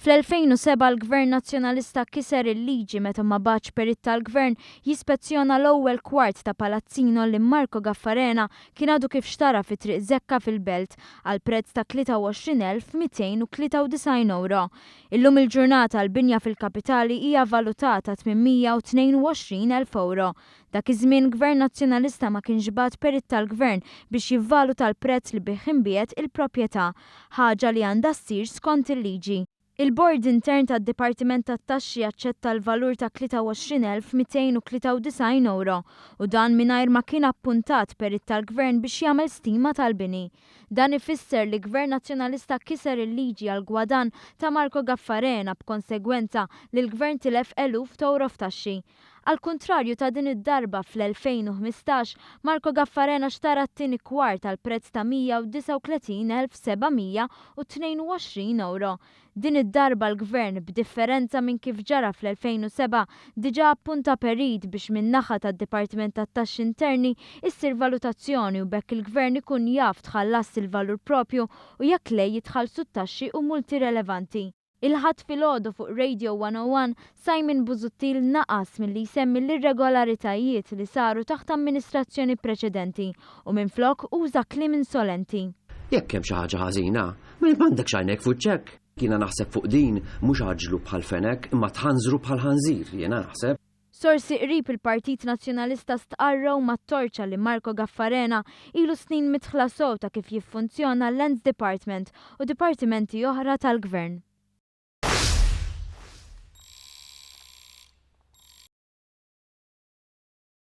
Fl-2007 l-Gvern Nazzjonalista kiser il-liġi meta ma bagħatx perit tal-Gvern jispezzjona l-ewwel kwart ta' palazzino li Marco Gaffarena kien għadu kif xtara fi Triq Zekka fil-Belt għal prezz ta' 23,293 ewro. Illum il-ġurnata l-binja fil-kapitali hija valutata 822,000 ewro. Dak iż-żmien Gvern Nazzjonalista ma kienx bagħat perit tal-Gvern biex jivvaluta l-prezz li bih inbiegħet il-proprjetà, ħaġa li għandha ssir skont il-liġi. Il-Bord Intern tad-Dipartiment tat-Taxxi aċċetta l-valur ta' 23,293 ewro u dan mingħajr ma kien appuntat perit tal-Gvern biex jagħmel stima tal-bini. Dan ifisser li Gvern Nazzjonalista kiser il-liġi għall-gwadann ta' Marco Gaffarena b'konsegwenza li l-Gvern tilef eluf t'ewro f'taxxi. Għall-kuntrarju ta' din id-darba, fl-2015, Marco Gaffarena xtara t-tieni kwart għal prezz ta' 139,722 ewro. Din id-darba l-Gvern, b'differenza minn kif ġara fl-2007, diġà appunta perit biex min-naħa tad-Dipartiment tat-Taxxi Interni issir valutazzjoni u b'hekk il-Gvern ikun jaf tħallasx il-valur proprju u jekk le jitħallsu t-taxxi u multi relevanti. Il-Ħadd filgħodu fuq Radio 101, Simon Busuttil naqas milli jsemmi l-irregolaritajiet li saru taħt amministrazzjoni preċedenti u minflok uża kliem insolenti. Jekk hemm xi ħaġa ħażina, ma m'għandekx għajnejk f'wiċċek. Jiena naħseb fuq din mhux għaġġlu bħal fenek imma tħanżru bħal ħanżir, jiena naħseb. Sorsi qrib il-Partit Nazzjonalista stqarrew mat-Torċa li Marco Gaffarena ilu snin midħla sew ta' kif jiffunzjona l-Lands Department u dipartimenti oħra tal-Gvern.